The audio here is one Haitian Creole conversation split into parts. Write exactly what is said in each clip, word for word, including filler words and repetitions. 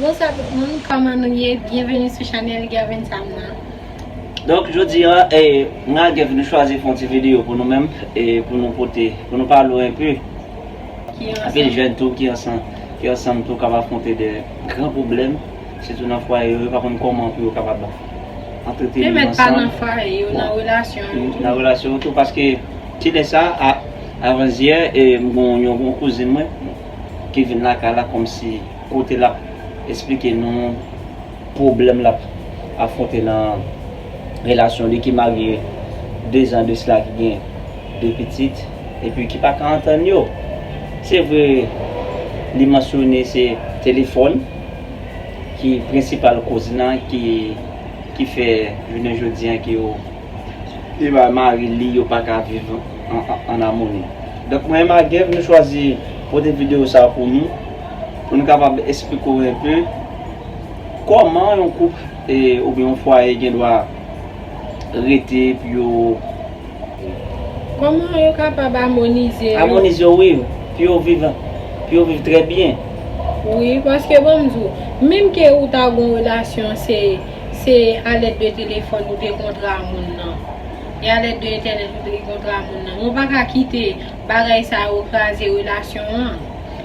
What's up, tout moun? Kòman nou ye? Byenveni sou chanèl Gavin Sam nan. Donk, jodi a, eh, mwen ak Gavin nou chwazi fè yon ti videyo pou nou menm, e pou nou pote, pou nou pale w enpe. Ki anpil jèn tou ki ansanm, ki ansanm tou k ap afwonte de gran pwoblèm, sitou nan fwaye yo, yo pa konn kòman pou yo kapab antreteni yo ansanm. Te mèt pa nan fwaye yo, nan relasyon yo tou. Nan relasyon yo tou, paske ti lè sa, a, avanzyè, e m gon yon, yon kouzin mwen ki vin lakay la kòmsi kote l ap esplike nou pwoblèm l ap afwonte nan relasyon li, ki marye de zan de sila, ki gen de pitit, epi ki pa ka antann yo. Se vre, li mansyone se telefòn ki prensipal koz lan ki, ki fè jounen jodi a ke yo, li ba mari li, yo pa ka viv an, an, an amoni. Donk, mwen menm ak Gavin, nou chwazi pote videyo sa a pou nou, pou nou kapab esplike w enpe kòman yon koup, e, oubyen yon fwaye gen dwa rete pou yo. Kòman yo kapab amonize yo? Amonize yo, wi, pou yo viv, pou yo viv trè byen. Wi, paske ban m di w, menm ke ou ta gon relasyon, se, se alèd de telefòn ou te kontre a moun nan. E alèd de entènèt ou te kontre a moun nan. Ou pa ka kite bagay sa yo kraze relasyon an.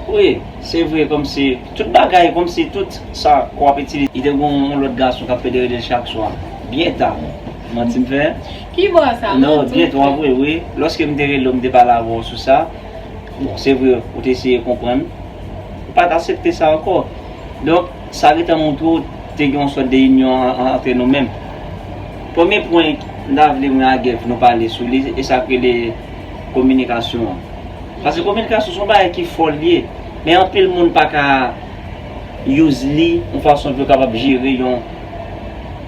Wi, se vre, kòmsi tout bagay, kòmsi tout sa ke w ap itilize. Li te gen yon lòt gason k ap pede rele l chak swa, byen ta. Manti m fè? Ki bò sa? Non, byen twò vre, wi. Lòske m te rele w, m te pale avè w sou sa. Bon, se vre, ou te eseye konprann. Ou pa t aksepte sa ankò. Donk, sa gentan montre w te gen yon sòt de inyon an, an, antre nou menm. Premye pwen m ta vle mwen ak Gavin nou pale sou li, e sa k rele kominikasyon an. Paske kominikasyon se yon bagay ki fò li ye, men anpil moun pa ka use li yon fason pou yo kapab jere yon,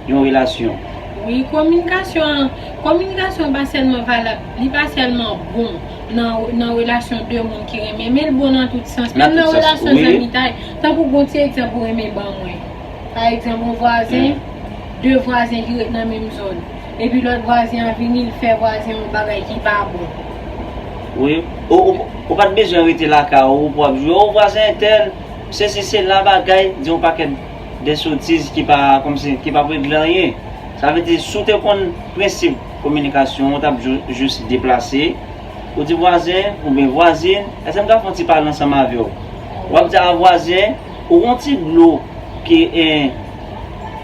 yon relasyon. Wi, kominikasyon an, kominikasyon an pa sèlman valab, li pa sèlman bon nan, nan relasyon de moun ki renmen, men l bon nan tout sans. Menm nan relasyon zanmitay, tankou gon ti egzanp ou renmen ban mwen. Pa egzanp, yon vwazen, de vwazen ki ret nan menm zòn. Epi lòt vwazen an vini, l fè vwazen yon bagay ki pa bon. Wi. Ou, ou, ou pa t bezwen rete lakay ou pou w ap jwe, o vwazen entèl, sesi, sela, bagay, di yon pakèt de sotiz ki pa, kòmsi, ki p ap regle anyen. Sa vle di, si w te konn prensip kominikasyon, ou t ap jou-, jis deplase, ou di vwazen oubyen vwazin, èske m ka fè yon ti pale ansanm avè w? W ap di a vwazen, ou gon ti dlo ki, eh,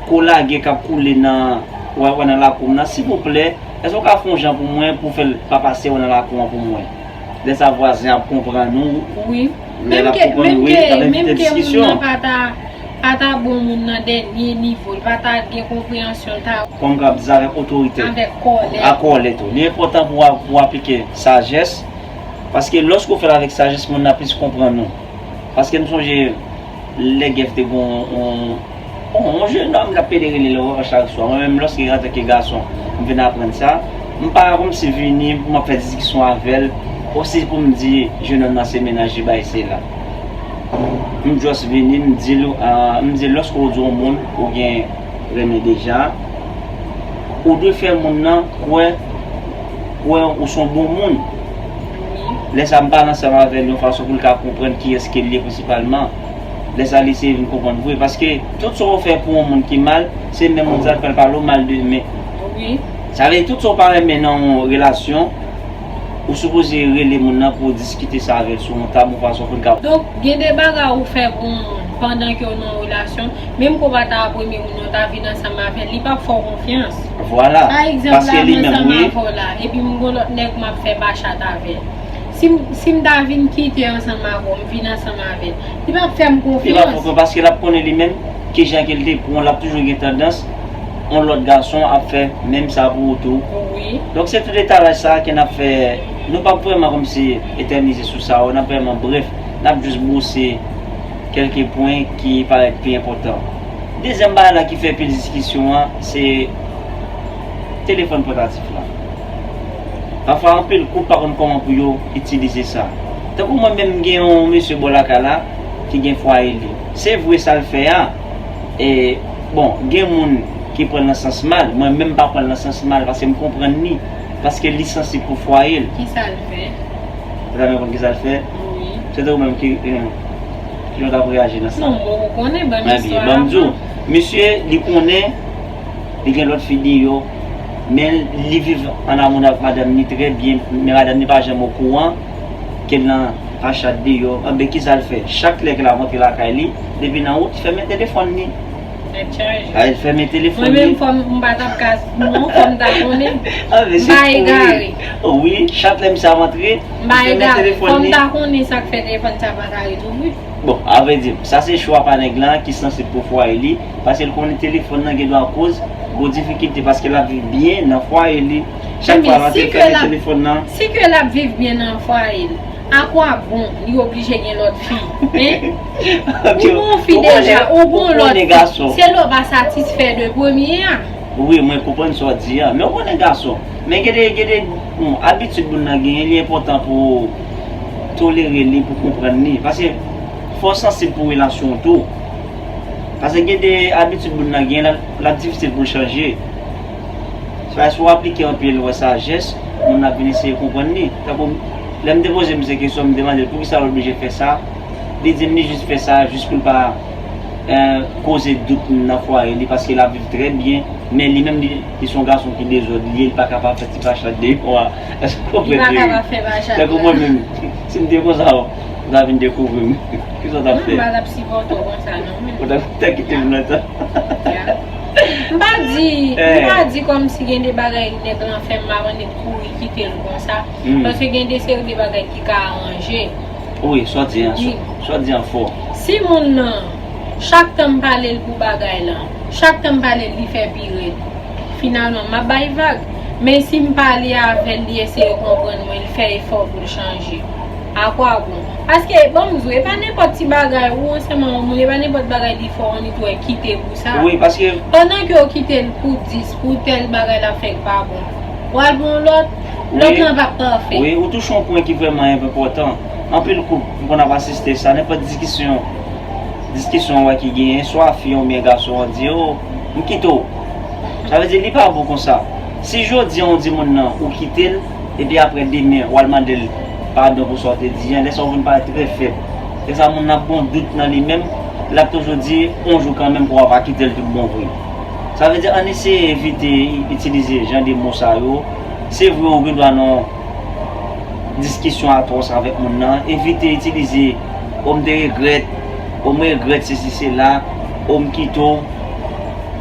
ke w lage k ap koule nan, wè, wè nan lakou m nan, silvouplè, èske w ka fè yon jan pou mwen pou fè l pa pase wè nan lakou an pou mwen? Lè sa vwazen ap konprann ou. Wi. Lè l ap konprann ou, wi, l ap evite diskisyon. Menm ke moun nan pa ta, pa ta bon moun nan dènye nivo, l pa ta gen konpreyansyon, l ta. Kòm k ap di avèk otorite. Avèk kòlè. A kòlè tou. Li enpòtan pou w, pou w aplike sajès, paske lòske w fè l avèk sajès, moun nan plis konprann ou. Paske m sonje lè Gèf te gon yon, yon, yon jennòm k ap pede rele l chak swa. Mwen menm, lòske antanke gason, m vin aprann sa, m pa kòmsi vini pou m ap fè diskisyon avè l, osi pou m di jennòm nan se mennaj li bay sela. M just vini, m di l, ah, m di l, lòske w di yon moun ou gen renmen deja, ou dwe fè moun nan kwè, kwè ou se yon bon moun. Lè sa, m pale ansanm avè l yon fason pou l ka konprann kiyès ke l ye prensipalman. Lè sa, li eseye vin konprann vre. Paske tout sa w fè pou yon moun ki mal, se menm moun sa k pral pale w mal demen. Wi. Sa vle di, tout sa w pa renmen nan yon relasyon, ou sipoze rele moun nan pou w diskite sa avè l sou yon tab yon fason pou l ka. Donk, gen de bagay ou fè pou yon moun pandan ke w nan yon relasyon, menm ke w pa ta premye moun nan, w ta vin ansanm avè l, li p ap fè w konfyans. Vwala. Pa egzanp, la, m ansanm avè w la, epi m gon lòt nèg m ap fè bachat avè l. Si m, si m ta vin kite ansanm avè w, m vin ansanm avè l, li p ap fè m konfyans. Li p ap fè w konfyans paske l ap konnen li menm kijan ke l te pran w, l ap toujou gen tandans yon lòt gason ap fè menm sa pou ou tou. Wi. Donk, se tout etalaj sa a ke n ap fè. Nou p ap vrèman kòmsi etènize sou sa yo, n ap vrèman brèf, n ap jis bwose kèlke pwen ki parèt pi enpòtan. Dezyèm bagay la ki fè pil diskisyon an, se telefòn pòtatif la. Pafwa, anpil koup pa konn kòman pou yo itilize sa. Tankou mwen menm, m gen yon mesye bò lakay la ki gen fwaye li. Se vre sa l fè a, e, bon, gen moun ki pran l nan sans mal, mwen menm m pa pran l nan sans mal, paske m konprann li, paske li sansib pou fwaye l. Kisa l fè? Ou ta renmen konn kisa l fè? Wi. Se te ou menm ki, eh, Jan w t ap reyaji nan sa? Non, bon, ou konnen, ban m Ebyen, istwa ban m a di w, mwen. Misye, li konnen, li gen lòt fi deyò, men li viv an amoun avèk madanm li trè byen, men madanm li pa janm okouran ke l nan fachad deyò. Anben, kisa l fè? Chak lè ke l ap antre lakay li, depi nan wout, li fèmen telefòn li. Tèt chaje. A, li fèmen telefòn Mwen menm li. Fò m, m pa t ap ka, non, fò m ta konnen. A, men M se pa pou egare. Wi, chak lè misye ap antre, M pa li fèmen egare. Fò telefòn m li. Ta konnen sa k fè telefòn sa pa ka ret ouvri. Bon, avrèdi, sa se chwa pa nèg la ki sansib pou fwaye li, paske l konnen telefòn nan gen dwa koz gwo difikilte, paske l ap viv byen nan fwaye li. Chak Ebyen, fwa l antre, si l ke fèmen l ap- telefòn nan. Si ke l ap viv byen nan fwaye l, a kwa bon li oblije gen lòt fi? Hein? Ou Ou gon fi deja, ou gon lòt fi. Gason. Se lè w pa satisfè de premye a. Wi, mwen konprann sa w di a. Men ou konnen gason. Men gen de, gen de, bon, abitid moun nan genyen, li enpòtan pou tolere li, pou konprann li. Paske fò w sansib pou relasyon w tou. Paske gen de abitid moun nan genyen, l ap, l ap difisil pou l chanje. Se pa si w aplike anpil wè sajès, moun nan ap vin eseye konprann li. Tankou lè m te poze misye kesyon, m te mande l poukisa l oblije fè sa. Li di m li jis fè sa jis pou l pa eh, koze dout nan fwaye li, paske l ap viv trè byen, men li menm li, li se yon gason ki dezòd li ye, li pa kapab fè ti pachad deyò a. Èske w konprann? Li pa kapab fè pachad. Tankou mwen menm, si m te konsa, w ta vin dekouvri m. Kisa w t ap fè? M pa t ap sipòte w konsa non, men. Ou ta, ta kite m nan tan. M pa di, m pa di kòmsi gen de bagay nèg lan fè m, m pa konnen kouri kite l konsa. Paske gen de seri de bagay ki ka aranje. Wi, sa w di an, sa w di an fò. Si moun nan, chak tan m pale l pou bagay lan, chak tan m pale l, li fè pi rèd. Finalman, m ap bay vag. Men si m pale avè l, li eseye konprann mwen, li fè efò pou l chanje. A kwa bon? Paske, ban m di w, e pa nenpòt ti bagay, ou ansanm ak yon moun, e pa nenpòt bagay li fè w annik wè kite pou sa. Wi, paske Pandan ke w kite l pou dis, pou tèl bagay l ap fè k pa bon, w al pou yon lòt, lòt lan p ap pafè. Wi, ou touche yon pwen ki vrèman enpòtan. Anpil koup, m konn ap asiste sa, nenpòt diskisyon, diskisyon w wè ki genyen, swa fi an oubyen gason an di, o, m kite w. Sa vle di, li pa bon konsa. Si jodi an ou di moun nan, ou kite l, epi apre demen, w al mande l padon pou sa w te di an, lè sa w vin parèt trè fèb. Lè sa moun nan ap gon dout nan li menm, l ap toujou di, yon jou kanmenm pou w ap kite l tout bon vre. Sa vle di, ann eseye evite itilize jan de mo sa yo. Se vre, ou gen dwa nan yon diskisyon atwòs avèk moun nan. Evite itilize, o m te regrèt, o m regrèt sesi sela, o m kite w,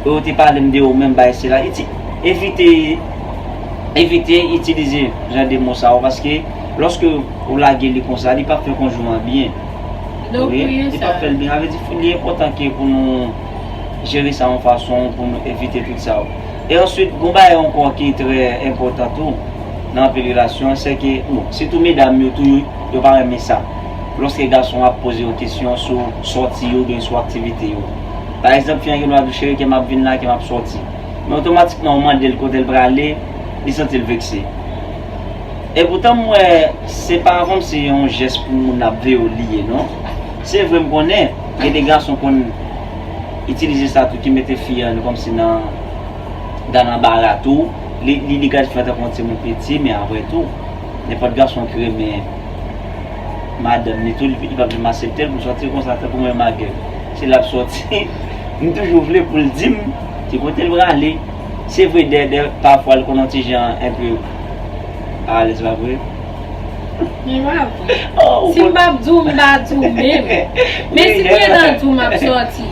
e ou te pale m de ou menm bay sela. Iti, evite, evite itilize jan de mo sa yo, paske lòske ou lage li konsa, li p ap fè konjwen an byen. Wi, li p ap fè l byen. Sa vle di, li enpòtan ke pou nou jere sa yon fason pou nou evite tout sa yo. E answit, gon bagay ankò ki trè enpòtan tou nan anpil relasyon, se ke, bon, sitou medam yo tou, yo, yo pa renmen sa. Lòske gason ap poze yo kesyon sou sòti yo oubyen sou aktivite yo. Pa egzanp, fi an gen dwa di w, cheri, ke m ap vin la, ke m ap sòti. Men otomatikman, ou mande l kote l prale, li santi l vekse. Epoutan, m wè, se pa kòmsi yon jès pou moun ap veye w li ye, non. Se vre, m konnen, gen de gason konn itilize sa tou, ki mete fi an kòmsi nan, nan anbara tou. Li, li, li gade fi an tankou yon timoun piti, men apre tou, nenpòt gason ki renmen madanm li tou, li, li p ap janm aksepte l pou l sòti konsa, tankou mwen, m ak Gèl. Si l ap sòti, m toujou vle pou l di m ki kote l prale. Se vre, dè, dè, pafwa, l konn yon ti jan enpe alèz, pa vre? Men pa vre. Si m p ap di w, m pa di w menm. Men si m gentan di w m ap sòti.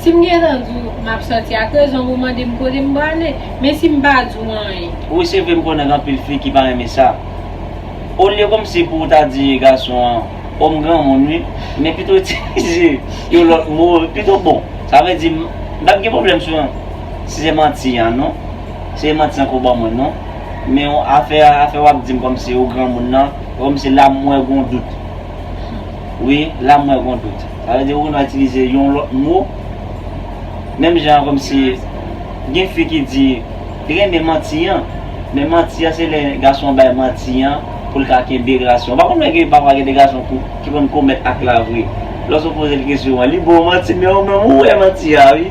Si m gentan di w m ap sòti, ak rezon pou w mande m kote m prale. Men si m pa di w anyen. Wi, se vre, m konnen gen anpil fi ki pa renmen sa. Olye kòmsi pou w ta di gason an, o m granmoun wi, men pito itilize yon lòt mo, pito bon. Sa vle di, m p ap gen pwoblèm sou, si se manti an, non. Se manti an ke w ban mwen, non. Men afè, afè w ap di m kòmsi ou granmoun nan, kòmsi la m wè gon dout. Wi, la m wè gon dout. Sa vle di ou gen dwa itilize yon lòt mo. Menm jan kòmsi gen fi ki di li renmen manti an. Men manti an se lè gason an bay manti an pou l ka kenbe relasyon. Ou pa konn wè gen pafwa gen de gason ki, ki konn komèt ak la vre. Lòske w poze l kesyon an, li ba w manti, men ou menm ou wè manti a wi.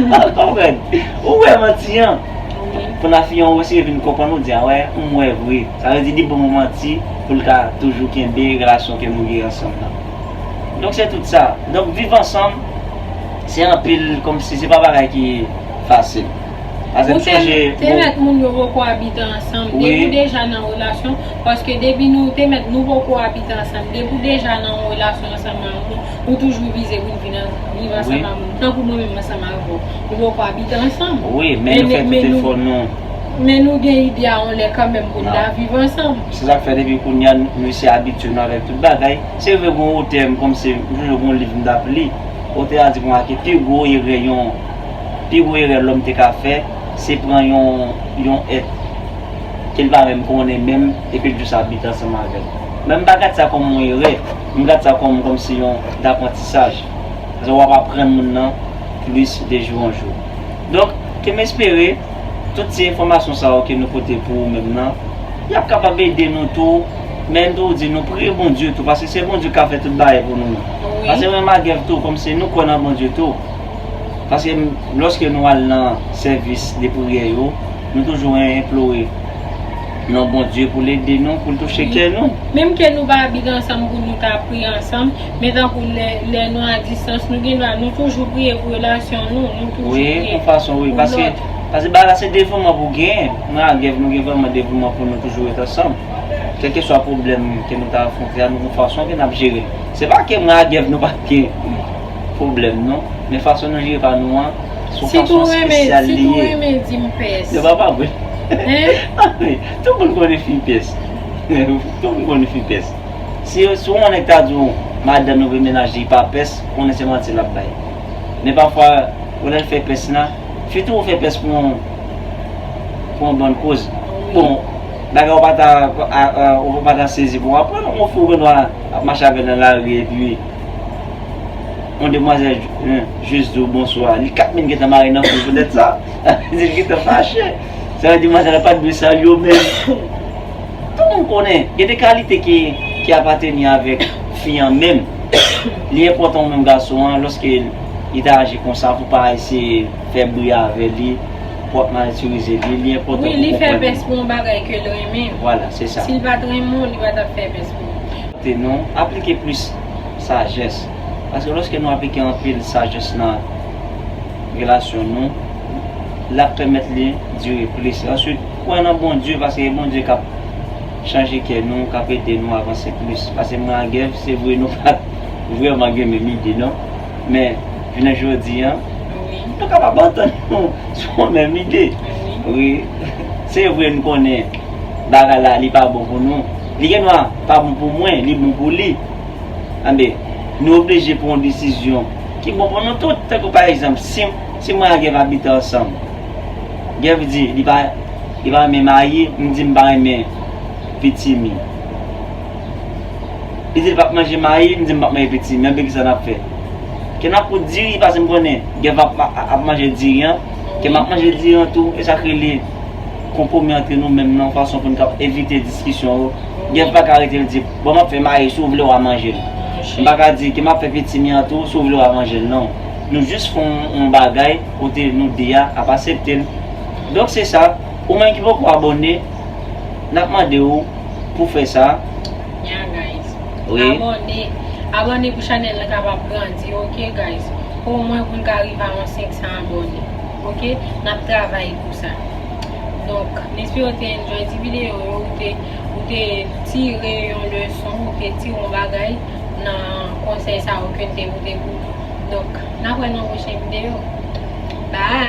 Ou konprann? Ou wè manti an. Pandan fi an ou eseye vin konprann ou di, a wè, m wè vre. Sa vle di li ba w manti pou l ka toujou kenbe relasyon ke nou gen ansanm nan. Donk se tout sa. Donk viv ansanm, se anpil, kòmsi se pa bagay ki fasil. Paske m Ou te, sonje te mèt moun yo poko abite ansanm. Depi w deja nan yon relasyon, paske depi nou te mèt nou poko abite ansanm, depi w deja nan yon relasyon ansanm ak moun, ou toujou vize pou n vin an- viv ansanm ak moun. Tankou mwen menm ansanm avè w, nou poko abite ansanm. Wi, men nou fè tout efò nou. Men nou gen ide a yon lè kanmenm pou n ta viv ansanm. Se sa k fè depi kounye a nou eseye abitye nou avèk tout bagay. Se vre gen yon wotè, kòmsi m toujou gen yon liv m t ap li. Otè a di konsa ke pi gwo erè yon pi gwo erè lòm te ka fè, se pran yon yon èt ke l pa menm konnen menm epi l jis abite ansanm avè l. Men m pa gad sa kòm yon erè, m gad sa kòm kòmsi yon daprantisaj. Paske w ap aprann moun nan plis de jou an jou. Donk, ke m espere tout ti enfòmasyon sa yo ke nou pote pou ou menm nan, y ap kapab ede nou tou. Men m toujou di nou priye Bondye tou, paske se Bondye k ka fè tout bagay pou nou menm. Paske mwen m a Gèv tou, kòmsi nou kwè nan Bondye tou. Paske lòske nou al nan sèvis de priyè yo, nou toujou enplore non Bondye pou l ede nou, pou l touche kè nou. Menm ke nou pa abite ansanm pou nou ta priye ansanm, men tankou lè, lè nou a distans, nou gen dwa, nou toujou priye pou relasyon nou, nou toujou Wi, priye yon fason, wi, pou paske, lòt. Paske bagay la se devouman pou genyen. Mwen ak Gèv, nou gen vrèman devouman pou nou toujou rete ansanm. Kèlkeswa pwoblèm ke nou ta afwonte a, nou gen fason ke n ap jere. Se pa ke mwen ak Gèv nou pa t gen pwoblèm, non. Men fason nou jere pa nou an, se yon fason espesyal li ye. Sitou renmen di m pès. Yo pa pa vre. Tout moun konnen fi pès. Tout moun konnen fi pès. Si, si yon nèg ta di w madanm nou vle mennaj li pa pès, konnen se manti l ap bay. Men pafwa, ou lè l fè pès la, fi tou ou fè pès pou yon pou yon bòn koz. Bon, bagay ou pa ta ou pa ta sezi pou w aprann, yon fi ou gen dwa ap mache avè l nan lari epi yon demwazèl jis di w bonswa, li kat min gentan mare nan kou l poutèt sa. Li gentan fache. Sa vle di demwazèl la pa t dwe salye w menm. Tout moun konnen gen de kalite ki ki apateni avèk fi an menm. Li enpòtan ou menm gason an lòske li ta aji konsa pou pa eseye fè bri avè li, pou w ap mal itilize li, li enpòtan pou w konprann li. Wi, li fè pès pou yon bagay ke l renmen. Vwala, se sa. Si l pa t renmen w, li pa t ap fè pès pou ou. Te non, aplike plis sajès. Paske lòske nou aplike anpil sajès nan relasyon nou, l ap pèmèt li dire plis. Answit, kwè nan Bondye, paske e Bondye k ap chanje kè nou, k ap ede nou avanse plis. Paske mwen ak Gèv, se vre nou pa t vrèman gen menm ide, non. Men, jounen jodi a, nou kapab antann nou sou yon menm ide. Wi. Se vre nou konnen bagay la, li pa bon pou nou. Li gen dwa pa bon pou mwen, li bon pou li. Anben, nou oblije pran yon desizyon ki bon pou nou tout. Tankou pa egzanp, si, si mwen ak Gèv abite ansanm, Gèv di li pa, li pa renmen mayi, m di m pa renmen pitimi. Li di li p ap manje mayi, m di m p ap manje pitimi. Anben, kisa n ap fè? Ke n ap koud diri, paske m konnen Gèv ap, ap, ap manje diri an. Ke m ap manje diri an tou, e sa k rele konpwomi antre nou menm nan, yon fason pou n kab evite diskisyon yo. Gèv pa ka rete l di, bon, m ap fè mayi, si w vle w a manje l. M pa ka di ke m ap fè pitimi an tou, si w vle w a manje l, non. Nou jis fè yon, yon bagay kote nou de a ap aksepte l. Donk se sa, ou menm ki poko abòne, n ap mande w pou fè sa. Yeah guys. Wi. Abòne. Abòne pou chanèl la kapab grandi, ok guys. Omwen pou n ka rive a yon senk san abòne. Ok? N ap travay pou sa. Donk, m espere w te enjoy ti videyo yo, ou te, ou te tire yon leson, ou te tire yon bagay nan konsèy sa yo ke n te pote pou nou. Donk, n ap wè nan yon pwochen videyo.